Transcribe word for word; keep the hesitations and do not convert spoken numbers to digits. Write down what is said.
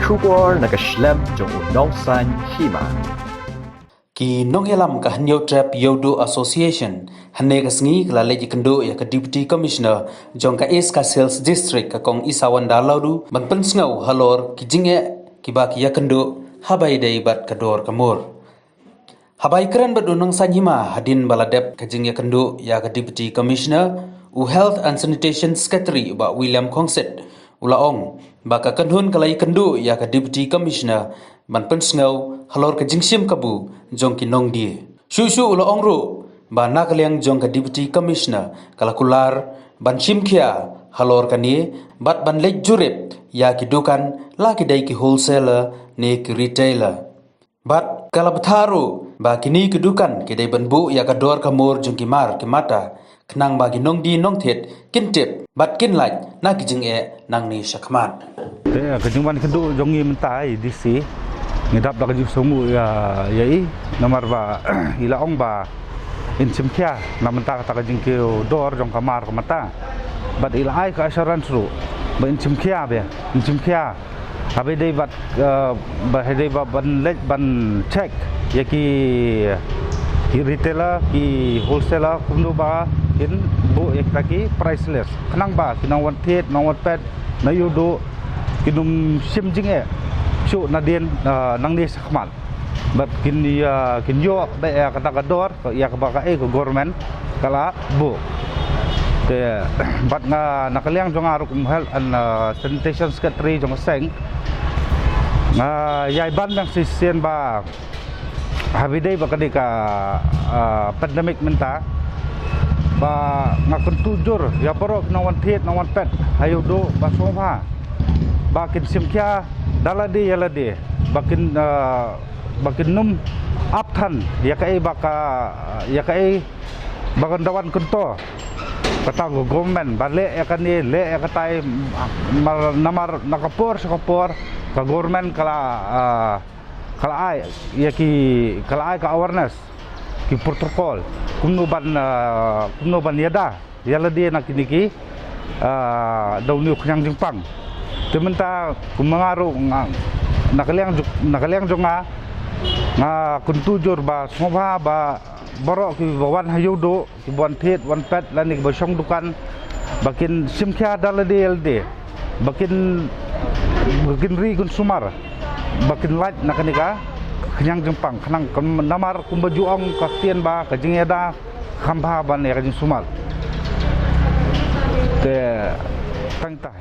Khubor na ka shlem jong u Nongsaiñ Hima. Ki nongïalam ka Hynñiewtrep Ïewduh Association hynne ka sngi ka la leit ïakynduh ïa ka Deputy Commissioner jong ka East Khasi Hills District, ka Kong Isawanda Ladoo, ban pynsngew halor ki jingeh kiba ki ïakynduh haba ïadei bad ka dor ka mur. Haba ïakren bad u Nongsaiñ Hima hadien ba la dep ka jingïakynduh ïa ka Deputy Commissioner, u Health and Sanitation Secretary, u Bah William Khongsit, u la ong ba ka kynhun ka la ïakynduh ïa ka Deputy Commissioner ban pynsngew halor ka jingshim kabu jong ki nongdie. Shuh shuh u la ong ruh ba na ka liang jong ka Deputy Commissioner ka la kular ban shim khia halor kane bad ban leit jurip ïa ki dukan, la ki dei ki wholesaler ne ki retailer. Bad ka la bthah ruh ba kine ki dukan ki dei ban buh ïa ka dor ka mur jong ki mar ki mata, khnang ba ki nongdie nongthied kin tip bad kin lait na ki jingeh nangne shakhmat. Te ka jingwan kynduh jong ngi mynta, i D C, ngi dap da ka jingsngew ïa, ïa i, namar ba i la ong ba in shim khia na mynta kata ka jingkiew dor jong ka mar ka mata. Bad i la ai ka assurance ruh ba in shim khia, ba in shim khia. Haba ïadei bad, eh, ba ïadei bad ban leit ban check ïa ki, ki retailer, ki wholesaler, kumno ba kin buh ïa kita ki price list, khnang ba ki nongwan thied, nongwan peit na Ïewduh kin ym shim jingeh shuh nadien, eh, nangne shakhmat. Bad kin ïa, kin ïoh da ïa kata ka dor ïa kaba kaei ka government ka la buh. Te bad nga na ka liang jong nga ruh kum Health and, uh, Sanitation Secretary jong ka seng, nga ïai ban biang shisien ba haba ïadei bad kane ka, uh, pandemic mynta, ba nga kyntu jur ïa baroh ki nongwan thied nongwan peit ha Ïewduh ba sngewbha ba kin shim khia da lade ïa lade, ba kin, uh, ba kin ym ap than ïa kaei ba ka, ïa kaei ba kan da wan kyntu kata ka government ba leh ïa kane, leh ïa katai, mar, namar na ka por sha ka por ka government ka la, ah, ka la ai ïa ki, ka la ai ka awareness, ki protocol kumno ban, ah, kumno ban ïada ïa lade na kine ki, ah, da une u khñiang jingpang. Te mynta kum nga ruh nga, na ka liang jong, na ka liang jong nga, nga kyntu jur ba sngewbha ba baroh kiba wan ha Ïewduh, kiba wan thied wan peit lane kiba shong dukan, ba kin shim khia da lade ïa lade, ba kin, ba kin ri kin sumar, ba kin lait na kane ka khñiang jingpang, khnang, namar kumba ju ong ka ktien ba ka jingïada kham bha ban ïa ka jingsumar. Te tang ta.